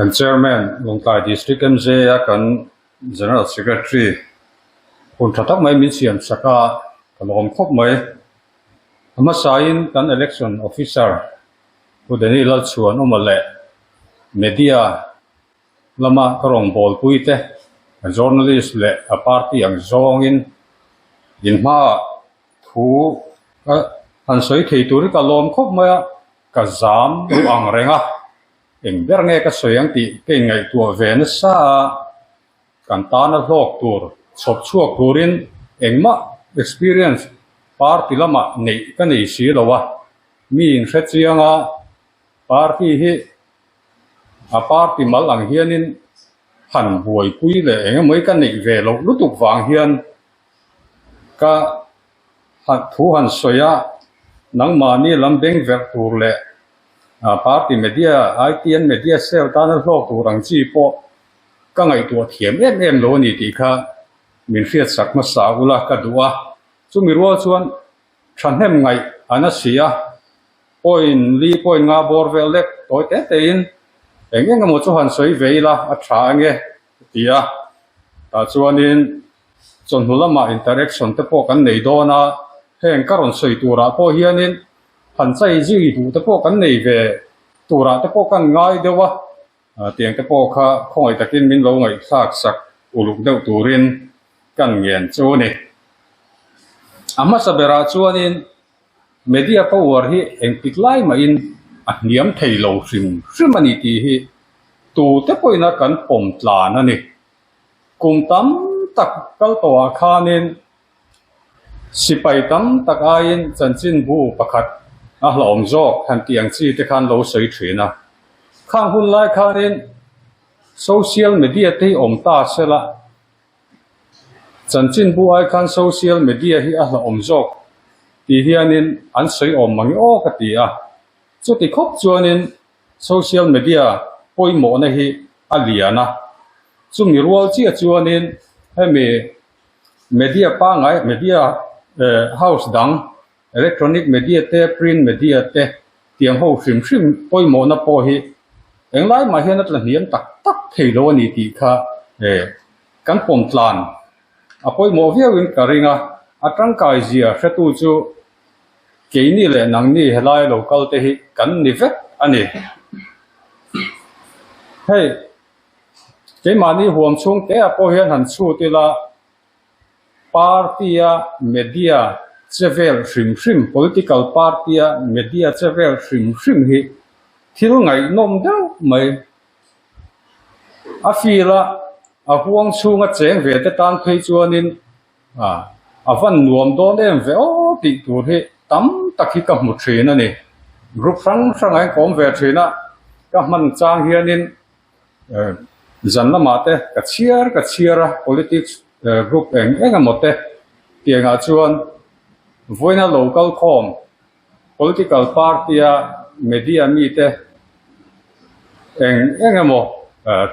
Kan Chairman, Lawngtlai District MJ-a kan General Secretary hun tha tak mai min siam sak a, ka lawm khawp mai. A hmasain kan Election Officer Pu Danny Lalchhuanawma leh Media lama ka rawngbawlpui te, Journalist leh a party ang zawngin inhmaah thu ka han sawi thei tur hi ka lawm khawp mai a, ka zam ru ang reng a, eng ber nge ka sawi ang tih ka inngaihtuah ve nasa a, kan tana hlawk tur chhawp chhuak turin engmah experience party lamah neih ka nei si lo a, mi inhre chiang a, party hi a party mal ang hianin han buaipui leh eng emaw hi ka neih ve loh lutuk vang hian Ka thu han sawi a, nangmahni lam beng verh tur leh party media, ITN media cell tana hlawk tur ang chi pawh ka ngaihtuah thiam em em lo a ni tih kha min hriatsak hmasa ula ka duh a. Chumi rual chuan thahnem ngaih a na si a, point li point nga bawr vel lek tawi te tein eng eng emaw chu han sawi ve ila a tha ange ka ti a. Tah chuanin Chawhnu lamah interaction te pawh kan nei dawn a, heng ka rawn sawi turah pawh hianin han chai zui duh te pawh kan nei ve turah te pawh kan ngai deuh a, tiang te pawh kha khawngaih takin min lo ngaihthlak sak uluk deuh turin kan ngen chu a ni. A hmasa berah chuanin media power hi engtik lai mahin a hniam thei lo hrim hrim a ni tih hi tute pawhin a kan pawm tlan a ni. Kum tam tak kal tawhah khanin sipai tam tak aiin chanchinbu pakhat a hlauhawm zawk han tih ang chi te khan lo sawi thin a. Khang hun lai khanin social media te hi awm ta sela, chanchinbu ai khan social media hi a hlauhawm zawk tih hianin an sawi awm mang aw ka ti a. Chuti khawp chuanin Social media pawimawhna hi a lian a, chumi rual chiah chuanin hemi media pangngai media house dang electronic media te print media te tiang ho hrim hrim pawimawhna pawh hi englai mah hian a tla hniam tak tak thei lo a ni tih kha kan pawm tlan a pawimawh viauin ka ring a, a tangkai zia hretu chu Keini leh nangni helai lo kal te hi kan ni vek a ni. Hei, keimahni huam chhung te ah pawh hian han chhut ila, party-a media che vel hrim hrim, political party-a media che vel hrim hrim hi thil ngaihnawm deuh mai. A field-a a huang chhunga cheng ve te tan phei chuanin A, a van nuam dawn em ve aw tih tur hi tam tak hi ka hmu thin a ni. Group hrang hrang ah hian ka awm ve thin a, ka hman chang hianin zan lamah te ka chhiar ka chhiar a politics group eng eng emaw te tiangah chuan vawiina lo kal khawm political party a media mite eng eng emaw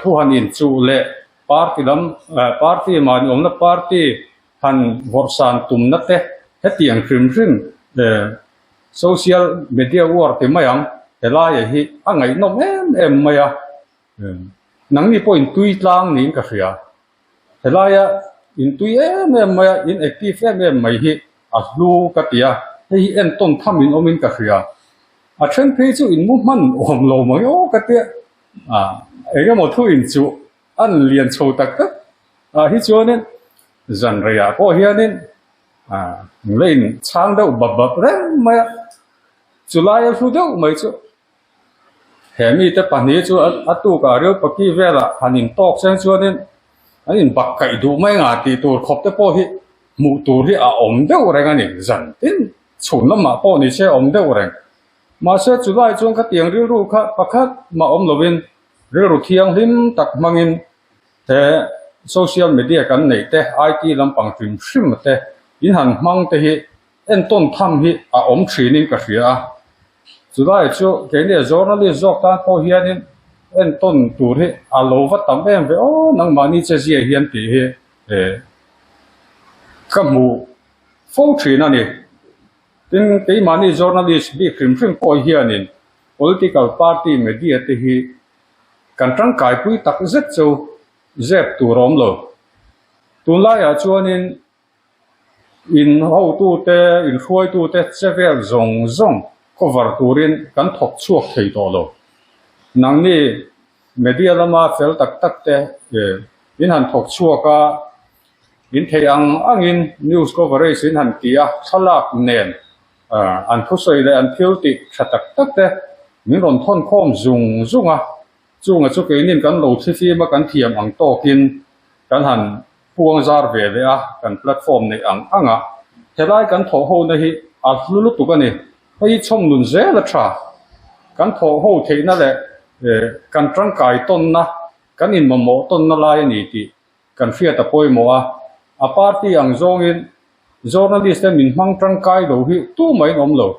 thu han inchuh leh Party lam party mahni awmna party han vawrhsan tumna te hetiang hrim hrim social media war ti mai ang helai hi a ngaihnawm em em mai a, nangni pawh intui tlang niin ka hria helaia intui em em mai a in active em em mai hi a hlu ka ti a, hei hi entawn tham in awmin ka hria a then phei chu in mu hman awm lo mai aw ka tia. Ah engemaw thu in chu an lian chho tak tak ah hi chuanin zan reiah pawh hianin ah la in chhang deuh bap bap reng mai a, chulai a hlu deuh mai chu he mite pahnih chu a tukah reu paki velah han in tawk seng chuanin an in bak kaih duh mai nga tih tur khawp te pawh hi hmuh tur hi a awm deuh reng a ni zan tin chhun lamah pawh ni se a awm deuh reng. Mahse chulai chuan khatiang rilru kha pakhat mah awm lovin rilru thianghlim tak hmangin he social media kan neih te, IT lampang hrim hrim te in han hmang te hi entawn tham hi a awm thinin ka hria a. Chulai chu keini journalist zawk tan pawh hianin entawn tur hi a lo va tam em ve aw nangmahni che zia hian tih hi ka hmu fo thin a ni. Tin, keimahni journalist bik hrim hrim pawh hianin political party media te hi Kan tangkaipui tak zet chu zep tur a awm lo. Tunlaiah chuanin in hotute, in hruaitute che vel zawng zawng cover turin kan thawk chhuak thei tawh lo. Nangni media lama fel tak tak te in han thawk chhuak a, in theih ang angin news coverage in han ti a, thlalak nen an thusawi leh an thil tih tha tak tak te min rawn thawn khawm zung zung a, chunga chu keinin kan lo thlifim a kan thiam ang tawkin kan han puang zar ve leh a, kan platform neih ang ang a, helai kan thawh ho na hi a hlu lutuk a ni, hei hi chhawm nun zel a tha, kan thawh ho theihna leh kan tangkai tawnna, kan inmamawh tawnna lai a ni tih kan hriat a pawimawh a, a party ang zawngin journalist te min hmang tangkai lo hi tumah in awm lo.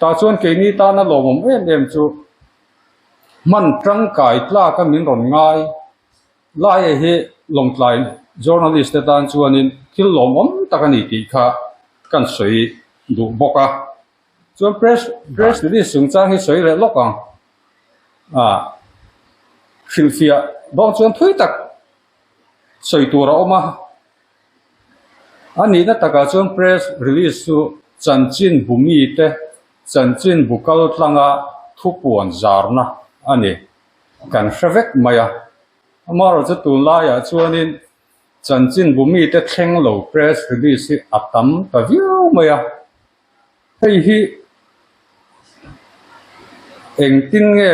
Tah chuan keini tana lawmawm em em chu hman tangkai tlaka min rawn ngai laia hi Lawngtlai journalist te tan chuanin thil lawmawm tak a ni tih kha kan sawi duh bawk a. Chuan press press release chungchang hi sawi leh lawk ang. Ah hrilhfiah bawk chuan thui tak sawi tur a awm a. A nihna takah chuan press release chu chanchin bu mite chanchin bu kal tlanga thupuan zarna a ni. Kan hre vek mai a. Amaherawhchu tunlaiah chuanin chanchin bu mite thleng lo press release hi a tam ta viau mai a. Hei hi engtin nge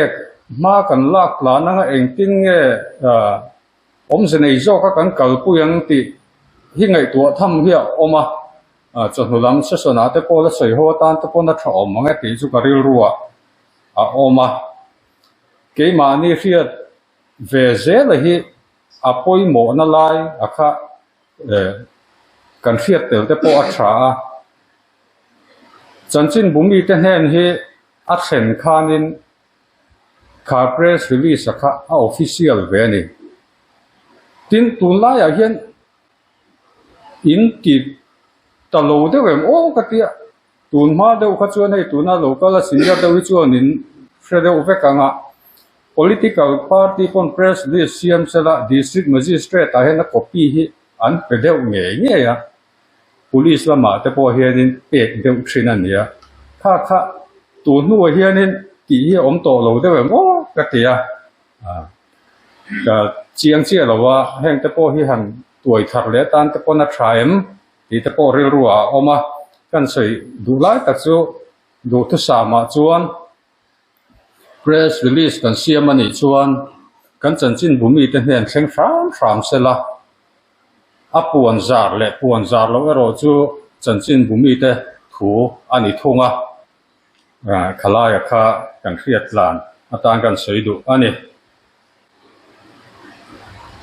hma kan lak tlan anga engtin nge awmze nei zawka kan kalpui ang tih hi ngaihtuah tham hi a awm a, chawhnu lam session ah te pawh la sawi ho atan te pawn a tha awm ang e tih chu ka rilru ah a awm a. Keimahni hriat ve zela hi a pawimawhna lai a kha Kan hriat tel te pawh a tha a, chanchin bu mite hnen hi a thlen khanin kha press release a kha a official ve a ni. Tin, tunlaiah hian in ti ta lo deuh em aw ka tia, tun hma deuh kha chuan hei tuna local a senior deuh hi chuan in hre deuh vek ang a, Political party pawn press release siam sela District Magistrate ah hian a copy hi an pe deuh ngei ngei a, Police lamah te pawh hianin pek deuh thin a nia. Kha kha tun hnuah hianin tih hi a awm tawh lo deuh em aw ka ti a, ka chiang chiah lo a, heng te pawh hi han tuai thar leh atan te pawn a tha em tih te pawh rilru ah a awm a, kan sawi duh lai tak chu duhthusam ah chuan Press release kan siam a nih chuan kan chanchin bu mite hnen thleng hram hram se la, a puan zar leh puan zar loh erawh chu chanchin bu mite thu a ni thung a, khalaia kha kan hriat tlan atan kan sawi duh a ni.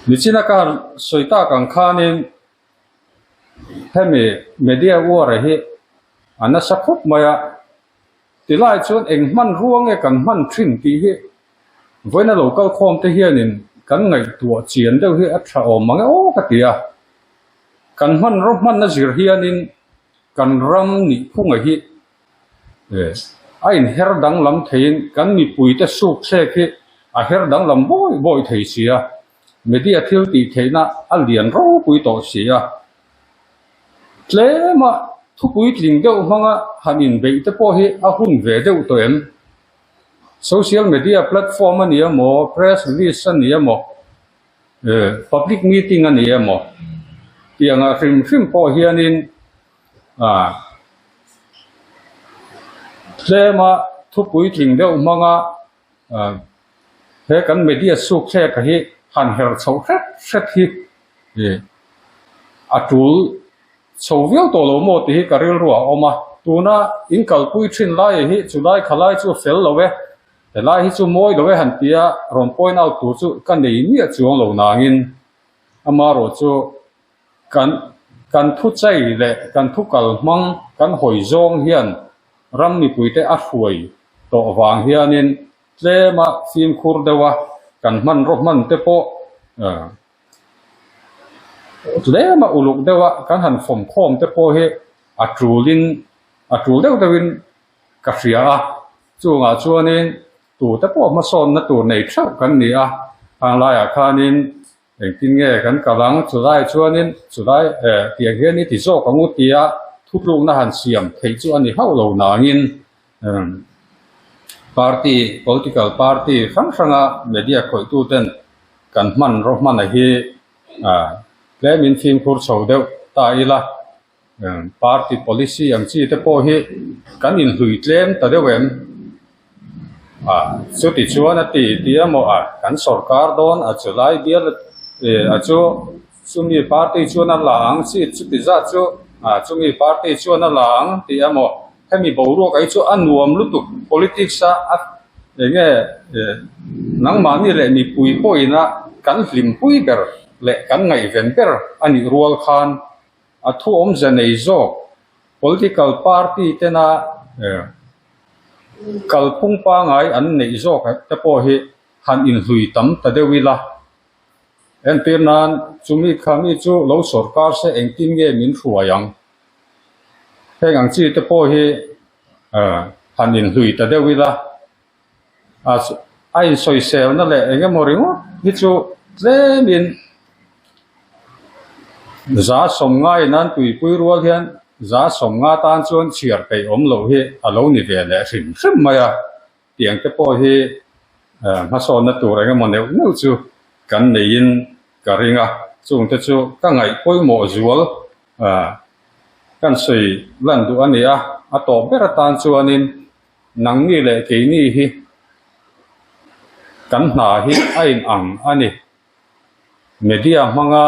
Nichina kar sawi tak ang khanin hemi media uar hi a nasa khawp mai a. Tilai chuan eng hmanrua nge kan hman thin tih hi vawiina lo kal khawm te hianin kan ngaihtuah chian deuh hi a tha awm mang e aw ka ti a. Kan hmanraw hmanna zir hianin kan ram nih phunga hi a inher danglam theiin kan mipuite sukthlek hi a her danglam bawi bawi thei si a, media thil tih theihna a lian ropui tawh si a. Tlema thupuitling deuh hmanga han inbeih te pawh hi a hun ve deuh tawh em? Social media platform a ni emaw, press release a ni emaw, public meeting a ni emaw tih angah hrim hrim pawh hianin tlema thupuitling deuh hmanga He kan media suk thlek hi han her chhoh hret hret hi a tul chho viau tawh lo maw tih hi ka rilru a awm a. Tuna in kalpui thin lai hi chu lai kha lai chu a fel lo e, helai hi chu mawi lo e han tia rawn point out tur chu ka nei miah chuang lo nangin amaherawh chu kan kan thu chei leh kan thu kal hmang kan hawi zawng hian ram mipuite a hruai tawh vang hianin tlema fimkhur deuha kan hmanraw hman te pawh tlema uluk deuha kan han fawmkhawm te pawh hi a tulin a tul deuh deuhin ka hria a. Chungah chuanin. Tute pawh hmasawnna tur nei theuh kan ni a, khang laiah khanin engtin nge kan kal ang, chulai chuanin chulai eh tiang hian i ti zawk ang u tia thutlukna han siam theih chu a ni hauh lo nangin party, political party hrang hranga media khawihtuten kan hmanraw hmana hi tlemin fimkhur chho deuh ta ila. Party policy ang chi te pawh hi kan inhlui tlem ta deuh em? Ah, chuti chuan a ti ti emaw ah kan sawrkar dawn a chu lai bial eh a chu chumi party chuan a la ang chi chuti zat chu ah chumi party chuan a la ang tih emaw hemi boruak ah hi chu a nuam lutuk politics a a eng nge eh nangmahni leh mipui pawhin a kan hlimpui ber leh kan ngaihven ber a nih rual khan A thu awmze nei zawk political party tena kalphung pangai an neih zawk te pawh hi han inhlui tam ta deuh ila. Entir nan chumi kha mi chu lo sawrkar se engtin nge min hruai ang? Heng ang chi te pawh hi han inhlui ta deuh ila. A insawiselna leh eng emaw ringawt hi chu tlemin za sawmnga in an tuipui rual hian za sawmnga tan chuan chhiar peih awm loh hi a lo ni ve leh hrim hrim mai a, tiang te pawh hi hmasawnna tur eng emaw neuh neuh chu kan neiin ka ring a, chung te chu ka ngaih pawimawh zual kan sawi lan duh a ni a, a tawp ber atan chuanin Nangni leh keini hi kan hna hi a inang a ni. Media hmanga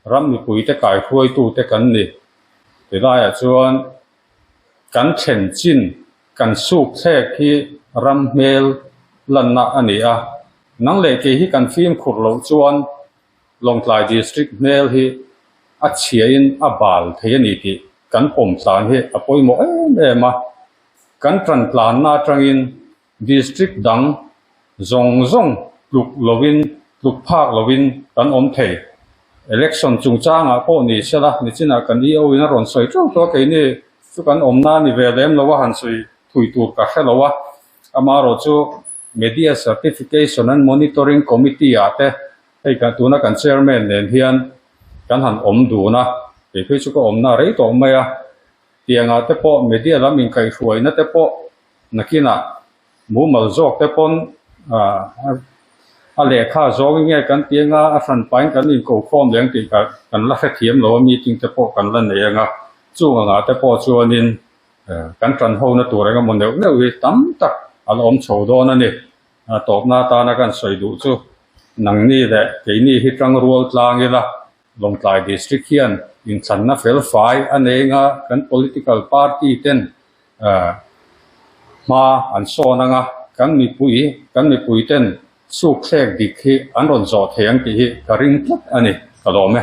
ram mipuite kaihruaitute kan ni. Tilaiah chuan kan thlen chin, kan suk thlek hi ram hmel lanna a ni a. Nang leh kei hi kan fimkhur loh chuan Lawngtlai District hmel hi a chhiain a bal thei a ni tih kan pawm tlan hi a pawimawh em em a. Kan tan tlanna atangin District dang zawng zawng tluk lovin tluk phak lovin kan awm thei. Election chungchangah pawh ni sela nichinah kan EO in a rawn sawi teuh tawh a, keini chu kan awmna ni ve lem lo a han sawi thui tur ka hre lo a. Amaherawh chu Media Certification and Monitoring Committee ah te hei kan tuna kan Chairman nen hian kan han awm dun a, kei phei chu ka awmna rei tawh mai a. Tiangah te pawh media lam inkaihhruaina te pawh nakinah mumal zawk te pawn a lehkha zawngin nge kan ti anga a hranpain kan inkokhawm leh ang tih kan la hrethiam lo a meeting te pawh kan la nei anga chung angah te pawh chuanin kan tan hona tur eng emaw neuh neuh hi tam tak a la awm chho dawn a ni. A tawpna atana kan sawi duh chu nangni leh keini hi tangrual tlang ila Lawngtlai District hian inthlanna felfai a nei anga kan political party ten hma an sawn anga kan mipui kan mipui ten sukthlek dik hi an rawn zawh thei ang tih hi ka ring tlat a ni, ka lawm e.